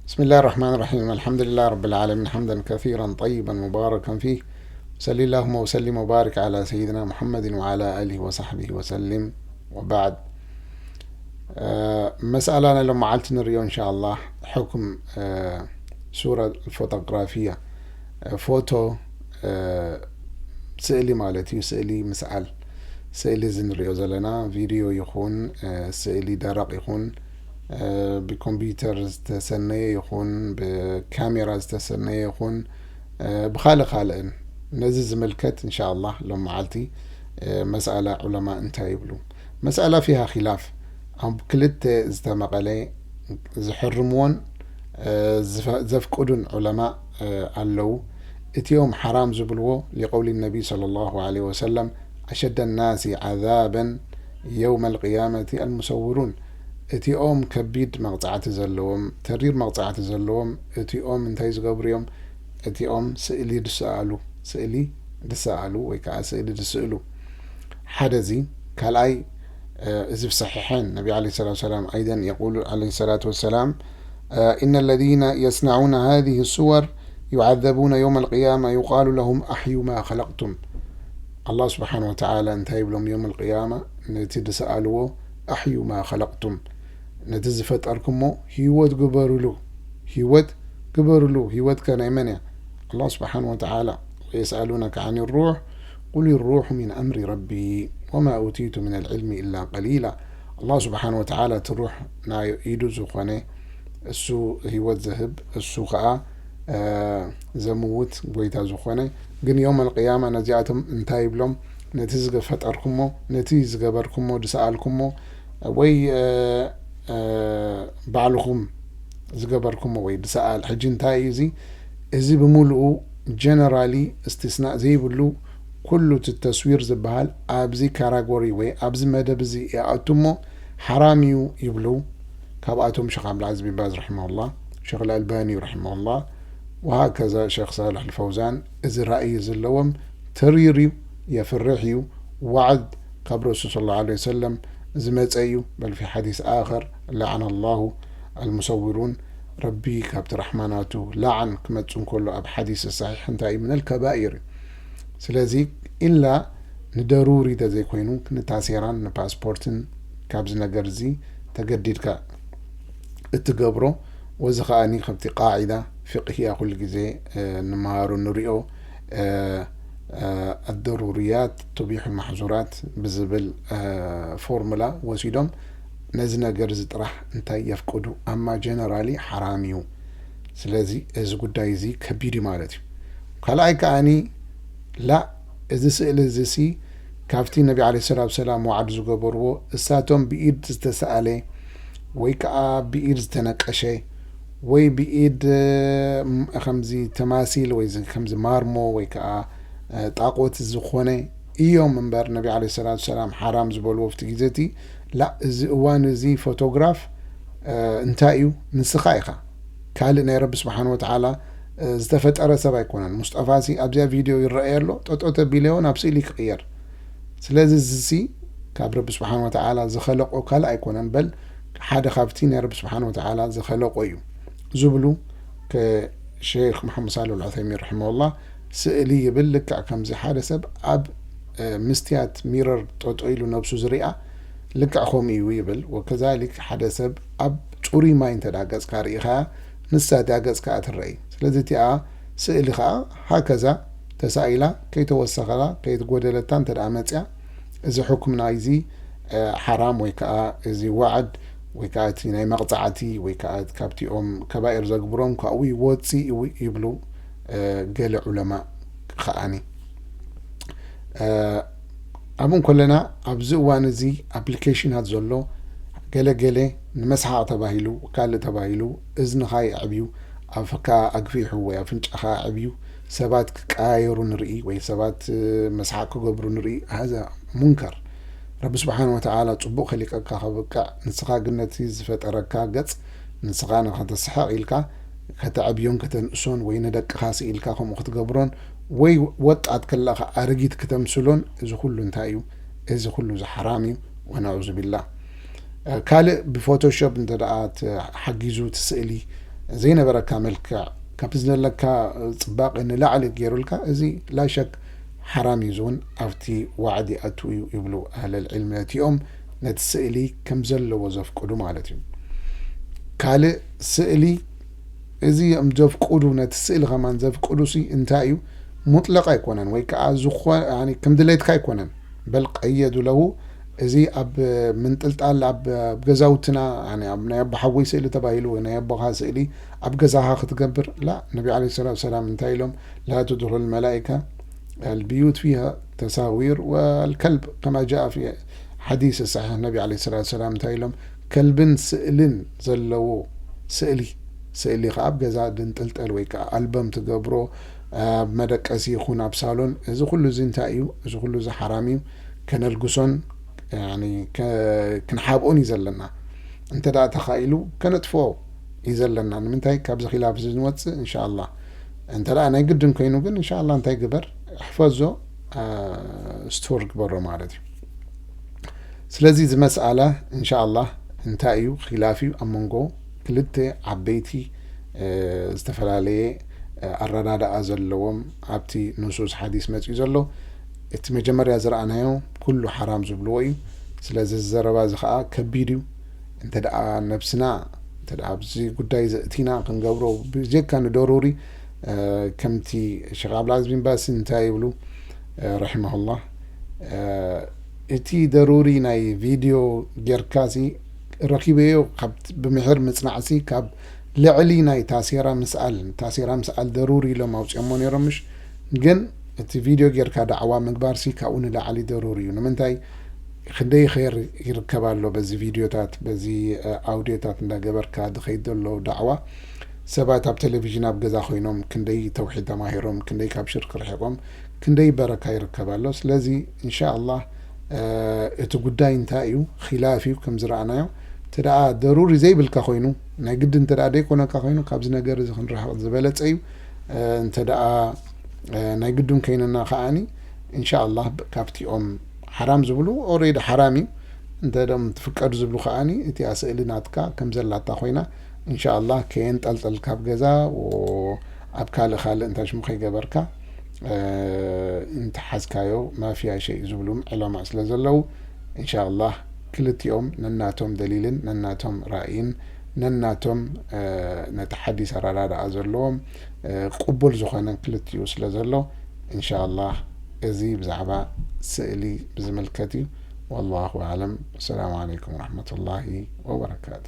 بسم الله الرحمن الرحيم. الحمد لله رب العالمين، حمدا كثيرا طيبا مباركا فيه. صلى اللهم وسلم وبارك على سيدنا محمد وعلى آله وصحبه وسلم، وبعد. مسألة نلوم معلت نريو إن شاء الله، حكم صورة الفوتوغرافية. ፎቶ ስእሊ ማለት እዩ። ስእሊ ምስኣል፣ ስእሊ እዚ ንሪኦ ዘለና ቪድዮ ይኹን ስእሊ ደረቕ ይኹን ብኮምፒውተር ዝተሰነየ ይኹን ብካሜራ ዝተሰነየ ይኹን ብኻልእ ካልእን ነዚ ዝምልከት እንሻ ኣላህ ሎም መዓልቲ መስኣላ ዑለማ እንታይ ይብሉ? መስኣላ ፊሃ ኺላፍ፣ ኣብ ክልተ ዝተመቐለ ዝሕርምዎን ዘፍቅዱን ዑለማ ኣለዉ። እቲኦም ሓራም ዝብልዎ ሊቀውሊ ነቢ ሰለላሁ ዐለይሂ ወሰለም ኣሸደ ናሲ ዓዛበን የውመል ቅያመቲ ኣልሙሰውሩን፣ እቲኦም ከቢድ መቕጻዕቲ ዘለዎም፣ ተሪር መቕጻዕቲ ዘለዎም እቲኦም እንታይ ዝገብሩ እዮም? እቲኦም ስእሊ ድሰኣሉ፣ ስእሊ ድሰኣሉ ወይ ከዓ ስእሊ ድስእሉ ሓደ እዚ። ካልኣይ እዚ في الصحيحين النبي عليه الصلاة والسلام أيضا يقول عليه الصلاة والسلام إن الذين يصنعون هذه الصور يعذبون يوم القيامة يقال لهم أحيوا ما خلقتم. ኣላህ ስብሓን ወተዓላ እንታይ ይብሎም? ዮም ኣልቅያማ ነቲ ዝሰኣልዎ ኣሕዩ ማ ኸለቅቱም፣ ነቲ ዝፈጠርኩሞ ህይወት ግበሩሉ፣ ህይወት ግበሩሉ። ህይወትከ ናይ መን እያ? ኣላህ ስብሓን ወተዓላ። ወየስኣሉነከ ዓን ሩሕ ቁል ሩሑ ሚን ኣምሪ ረቢ ወማ ኡቲቱ ሚን ኣልዕልሚ ኢላ ቀሊላ። ኣላህ ስብሓን ወተዓላ እቲ ሩሕ ናይ ኢዱ ዝኾነ እሱ ህይወት ዝህብ እሱ ከዓ ዘምውት ጎይታ ዝኾነ። ግን ዮም ኣልቅያማ ነዚኣቶም እንታይ ይብሎም? ነቲ ዝፈጠርኩሞ፣ ነቲ ዝገበርኩሞ፣ ዝሰኣልኩሞ ወይ ባዕልኹም ዝገበርኩሞ ወይ ዝሰኣል። ሕጂ እንታይ እዩ እዚ? እዚ ብምሉኡ ጀነራሊ እስትስናእ ዘይብሉ ኩሉ እቲ ተስዊር ዝበሃል ኣብዚ ካራጎሪ ወይ ኣብዚ መደብ እዚ ይኣቱ እሞ ሓራም እዩ ይብሉ። ካብኣቶም ሸኽ ዓብድልዓዚዝ ቢን ባዝ ረሒመሁላህ፣ ሸኽ ኣልኣልባኒ ረሒመሁላህ፣ ወሃከዛ ሸኽ ሳልሕ ኣልፈውዛን። እዚ ራእይ ዘለዎም ተሪር እዩ፣ የፍርሕ እዩ። ዋዕድ ካብ ረሱል ሰለላሁ ዐለይሂ ወሰለም ዝመፀ እዩ። በል ፊ ሓዲስ ኣኸር ለዐነ ላሁ ኣልሙሰውሩን፣ ረቢ ካብቲ ራሕማናቱ ለዓን ክመፅእ እንከሎ ኣብ ሓዲስ ሰሒሕ እንታይ እዩ? ምነል ከባኢር እዩ። ስለዚ ኢላ ንደሩሪ ተዘይኮይኑ ንታሴራን ንፓስፖርትን ካብዚ ነገር እዚ ተገዲድካ እትገብሮ። ወዚ ከኣኒ ከምቲ ቃዒዳ ፍቅህያ ኩሉ ግዜ ንምሃሮ ንሪኦ ኣደሩርያት ቱቢሑ ማሕዙራት ብዝብል ፎርሙላ ወሲዶም ነዚ ነገር እዚ ጥራሕ እንታይ የፍቅዱ? ኣማ ጀነራሊ ሓራም እዩ። ስለዚ እዚ ጉዳይ እዚ ከቢድ እዩ ማለት እዩ። ካልኣይ ከኣኒ ላ እዚ ስእሊ እዚ ሲ ካብቲ ነቢ ዓለይሂ ሰላቱ ሰላም ዋዕድ ዝገበርዎ እሳቶም ብኢድ ዝተሰኣለ ወይ ከዓ ብኢድ ዝተነቀሸ ወይ ብኢድ ከምዚ ተማሲል ወይ ከምዚ ማርሞ ወይ ከዓ ጣቆት ዝኾነ እዮም እምበር ነቢ ዓለይሂ ሰላቱ ሰላም ሓራም ዝበልዎ ኣብቲ ግዜ እቲ ላ እዚ እዋን እዚ ፎቶግራፍ እንታይ እዩ? ንስኻ ኢኻ። ካልእ ናይ ረቢ ስብሓን ወተዓላ ዝተፈጠረ ሰብ ኣይኮነን። ሙስጠፋ ሲ ኣብዚኣ ቪድዮ ይረኣየ ኣሎ፣ ጠጠው ተቢለዮ ናብ ስእሊ ክቕየር። ስለዚ እዚ ሲ ካብ ረቢ ስብሓን ወተዓላ ዝኸለቆ ካልእ ኣይኮነን፣ በል ሓደ ካብቲ ናይ ረቢ ስብሓን ወተዓላ ዝኸለቆ እዩ ዝብሉ ከ ሸይኽ መሓመድ ሳልሕ ኣልዑሰይሚን ረሒመሁላህ ስእሊ ይብል ልክዕ ከምዚ ሓደ ሰብ ኣብ መስትያት ሚረር ጠጠው ኢሉ ነብሱ ዝሪኣ ልክዕ ከምኡ እዩ ይብል። ወከዛሊክ ሓደ ሰብ ኣብ ፅሩይ ማይ እንተ ደኣ ገፅካ ርኢኻያ ንሳ እቲኣ ገፅካ ትረኢ። ስለዚ እቲኣ ስእሊ ከዓ ሃከዛ ተሳኢላ ከይተወሰኸላ ከይትጎደለታ እንተ ደኣ መፅያ እዚ ሕኩም ናይዚ ሓራም ወይ ከዓ እዚ ዋዕድ ወይ ከዓ እቲ ናይ መቕፃዕቲ ወይ ከዓ ካብቲኦም ከባኢር ዘግብሮም ካብኡ ይወፅእ ይብሉ ገለ ዑለማ ከዓኒ። ኣብኡ እንከለና ኣብዚ እዋን እዚ ኣፕሊኬሽናት ዘሎ ገለ ገለ ንመስሓቕ ተባሂሉ ካልእ ተባሂሉ እዝንኻ የዕብዩ ኣፍካ ኣግፊሑ ወይ ኣፍንጫኻ ኣዕብዩ ሰባት ክቀያየሩ ንርኢ ወይ ሰባት መስሓቕ ክገብሩ ንርኢ። ሃዛ ሙንከር። ረቢ ስብሓን ወተዓላ ፅቡቕ ከሊቀካ ከብቅዕ ንስኻ ግን ነቲ ዝፈጠረካ ገፅ ንስኻ ንኸተስሕቕ ኢልካ ከተዕብዮን ከተንእሶን ወይ ንደቅኻ ስኢልካ ከምኡ ክትገብሮን ወይ ወጣት ከለኻ ኣረጊት ክተምስሎን እዚ ኩሉ እንታይ እዩ? እዚ ኩሉ እዚ ሓራም እዩ። ወነዑዙ ቢላህ። ካልእ ብፎቶሾፕ እንተ ደኣ ሓጊዙ እቲ ስእሊ ዘይነበረካ መልክዕ፣ ካብ ዝደለካ ጽባቐ ንላዕሊ ገይሩልካ፣ እዚ ላሸክ ሓራም እዩ። እዚ እውን ኣብቲ ዋዕዲ ኣትው እዩ ይብሉ ኣህለል ዕልሚ። ነቲኦም ነቲ ስእሊ ከም ዘለዎ ዘፍቅዱ ማለት እዩ። ካልእ ስእሊ፣ እዚ እዮም ዘፍቅዱ፣ ነቲ ስእሊ ከማን ዘፍቅዱ ሲ እንታይ እዩ? ሙጥለቕ ኣይኮነን፣ ወይ ከዓ ዝኾ-፣ ያኒ ከም ድሌትካ ኣይኮነን። በል ቀየዱ ለሁ፣ እዚ ኣብ ምንጥልጣል ኣብ፣ ኣብ ገዛውትና፣ ያኒ ኣብ ናይ ኣቦ ሓወይ ስእሊ ተባሂሉ ወይ ናይ ኣቦኻ ስእሊ ኣብ ገዛኻ ክትገብር፣ ላ፣ ነቢ ዓለይሂ ሰላቱ ሰላም እንታይ ኢሎም? ላ ትድኹል መላኢካ ኣልብዩት ፊሃ ተሳዊር ወልከልብ ከማ ጃአ ፊ ሓዲስ ሰሒሕ። ነቢ ዓለይሂ ሰላቱ ሰላም እንታይ ኢሎም? ከልብን ስእልን ዘለዎ ስእሊ፣ ስእሊ ከዓ ኣብ ገዛ ድንጥልጠል ወይ ከዓ ኣልበም ትገብሮ፣ ኣብ መደቀሲ ይኹን ኣብ ሳሎን፣ እዚ ኩሉ እዚ እንታይ እዩ? እዚ ኩሉ እዚ ሓራም እዩ። ከነልግሶን፣ ያኒ፣ ከ-፣ ክንሓብኦን እዩ ዘለና። እንተ ደኣ ተኻኢሉ ከነጥፍኦ እዩ ዘለና። ንምንታይ? ካብዚ ኺላፍ እዚ ንወፅእ፣ እንሻ ኣላህ። እንተ ደኣ ናይ ግድን ኮይኑ ግን፣ እንሻ ኣላህ እንታይ ግበር? እሕፈዞ፣ አ፣ ስቶር ግበሮ ማለት እዩ። ስለዚ እዚ መስኣላ፣ እንሻ ኣላህ፣ እንታይ እዩ? ኺላፍ እዩ ኣብ መንጎ ክልተ ዓበይቲ፣ እ፣ ዝተፈላለየ፣ እ፣ ኣረዳድኣ ዘለዎም ኣብቲ ንሱስ ሓዲስ መፂኡ ዘሎ። እቲ መጀመርያ ዝረኣናዮ ኩሉ ሓራም ዝብልዎ እዩ። ስለዚ እዚ ዘረባ እዚ ኸዓ ከቢድ እዩ። እንተ ደኣ ነብስና፣ እንተ ደኣ ኣብዚ ጉዳይ ዘእቲና ክንገብሮ ብጀካ ንደሩሪ፣ እ፣ ከምቲ ሸኽ ዓብዱልዓዚዝ ቢን ባዝ እንታይ ይብሉ፣ እ፣ ረሒመሁላህ፣ እ፣ እቲ ደሩሪ ናይ ቪድዮ ጌርካሲ ረኺበዮ ካብ ብምሕር ምጽናዕሲ ካብ ልዕሊ ናይ ታሴራ ምስኣል፣ ታሴራ ምስኣል ደሩሪ ኢሎም ኣውጺኦሞ ነይሮም፣ ምሽ? ግን እቲ ቪድዮ ጌርካ ዳዕዋ ምግባርሲ ካብኡ ንላዕሊ ደሩሪ እዩ። ንምንታይ? ክንደይ ኸይር ይርከብ ኣሎ በዚ ቪድዮታት፣ በዚ፣ እ፣ ኣውዲዮታት እንዳገበርካ ዝኸይድ ዘሎ ዳዕዋ። ሰባት ኣብ ቴሌቪዥን ኣብ ገዛ ኮይኖም ክንደይ ተውሒድ ተማሂሮም፣ ክንደይ ካብ ሽርክ ርሒቖም፣ ክንደይ በረካ ይርከብ ኣሎ። ስለዚ እንሻ ኣላህ፣ እ፣ እቲ ጉዳይ እንታይ እዩ? ኺላፍ እዩ ከም ዝረኣናዮ። እንተ ደኣ ደሩሪ ዘይብልካ ኮይኑ፣ ናይ ግድን እንተ ደኣ ዘይኮነካ ኮይኑ፣ ካብዚ ነገር እዚ ክንርሕቕ ዝበለጸ እዩ። እ፣ እንተ ደኣ፣ እ፣ ናይ ግድን ከይንና ከኣኒ፣ እንሻ ኣላህ፣ ብ-፣ ካብቲኦም ሓራም ዝብሉ፣ ኦሬዲ ሓራም እዩ። እንተ ደም ትፍቀዱ ዝብሉ ከኣኒ፣ እቲኣ ስእሊ ናትካ ከም ዘላታ ኮይና፣ እንሻ ኣላህ፣ ከየንጠልጠልካ ኣብ ገዛ፣ ዎ-፣ ኣብ ካልእ ካልእ እንታይ ሽሙ ከይገበርካ፣ እ፣ እንተሓዝካዮ ማፊያ ሸይ ዝብሉ ዕለማእ ስለ ዘለዉ፣ እንሻ ኣላህ፣ ክልቲኦም ነናቶም ደሊልን ነናቶም ራእይን ነናቶም፣ እ፣ ነቲ ሓዲስ ኣረዳድኣ ዘለዎም፣ እ፣ ቅቡል ዝኾነ ክልቲኡ ስለ ዘሎ፣ እንሻ ኣላህ፣ እዚ ብዛዕባ ስእሊ ብዝምልከት እዩ። ወላሁ ኣዕለም። ሰላም ዓለይኩም ወረሕመቱላሂ ወበረካቱ።